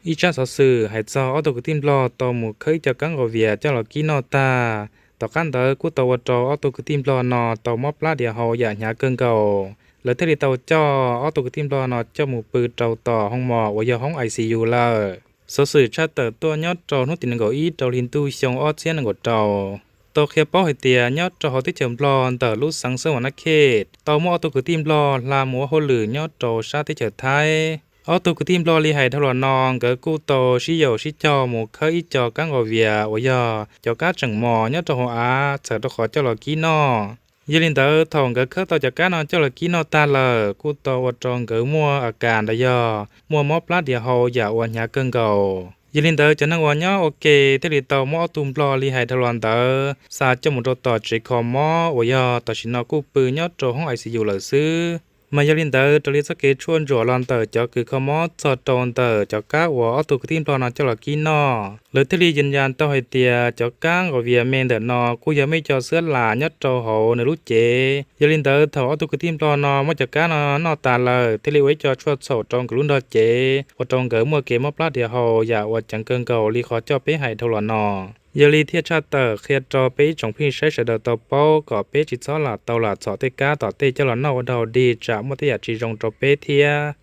Ib tsab xov xwm hais txog ob tug kwv tij Nplog tau mus khawb ib co kab nqos vias coj los kib noj tag. Tom qab ntawd kuj tau ua rau ob tug kwv tij Nplog no tau mob plab diav hau yam hnyav kawg nkaus, lawv thiaj li tau coj ob tug kwv tij Nplog no coj mus pw rau tom hoo mos uas yog hoob I C U lawm. Xov xwm tshaj tawm tuaj nyob rau hnub tim nees nkaum ib rau hli ntuj xyoo ob txhiab nees nkaum rau. Tau qhia paub hais tias nyob rau hauv teb chaws Nplog ntawm lub xeev Xas Vas Nas Khej tau muaj ob tug kwv tij Nplog hla mus ua hauj lwm nyob rau sab teb chaws Thaib. Ob tug kwv tij Nplog li hais dhau los no, nkawd kuj tau sib yaum sib cog mus khawb ib co kab nqos vias uas yog cov kab tseem mos nyob rau hauv av txhawm rau qhov coj los kib noj. Yog li ntawd, thaum nkawd khawb tau cov kab no coj los kib noj tag lawm, kuj tau ua rau nkawd muaj a kas ntawd yog muaj mob plab diav hau yam uas hnyav kawg nkaus. Yog li ntawd, cov neeg uas nyob ua ke thiaj li tau muab ob tug Nplog li hais dhau los ntawd xa coj mus rau tom tsev kho mob uas yog tam sim no kuj pw nyob rau hoob I C U lawm xwb. Mas yog li ntawd, raws li txoj kev tshuaj ntsuam los ntawm cov kws kho mob txog rau ntawm cov kab uas ob tug kwv tij Nplog no coj los kib noj, lawv thiaj li yees yas tau hais tias cov kab nqos vias me ntawm no kuj yog muaj ib co xwab lam nyob rau hauv nws lub cev. Yog li ntawd, thaum ob tug kwv tij Nplog no muab cov kab no noj tas lawm, thiaj li ua ib co tshuaj txhaum rau nkawd lub nrog cev, ua rau nkawd muaj kev mob plab diav hau yam uas ceev kawg nkaus li qhov coj peb hais dhau los no. Yog li thiaj tshaj tawm qhia rau peb ib tsoom phooj ywg saib sawv daws tau paub kom peb tsis txhob lam tau lam txhom tej kab tom tej coj los noj ua dog dig tsam muaj tej yam tsis zoo rau peb thiab.